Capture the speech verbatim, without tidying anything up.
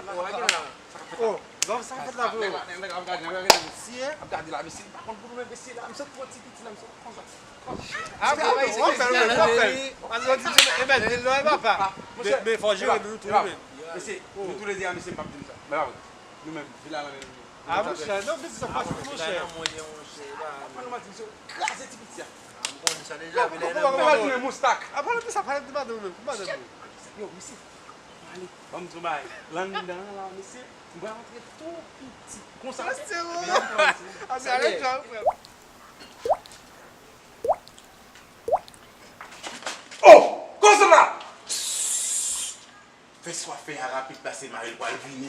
Oh, sa k ap fèt la, freo? Nèg la ap gade, nèg la ap gade. Mesye. Ap gade la, mesye, li pa konn pou nou menm, mesye la, misye twò ti piti la, misye konsa. Ah, bon, w ap fè l, w ap fè l, w ap fè l. Ann di, e ben, di l non, e papa. Men, men fò w jere nou tou, men. Mesye, nou tou le de a, mesye, m p ap di nou sa. Men pa vre. Nou menm, vila nan men nou. Ah, monchè, non, men se sa, pa fou, monchè. Apa nou mati, misye kraze ti piti a. M konn sa deja, vila nan men nou. Apa nou di sa, pa di madanm ou menm, madanm ou. Yo, mesye. Ale, ban m di w bagay. Anndan an la, mesye, m pral rantre tou piti. Konsa. Mesye, o. Ap ale djòl, frè. Oh! Konsa la! Fè swafe a rapid pase mari l pral vini.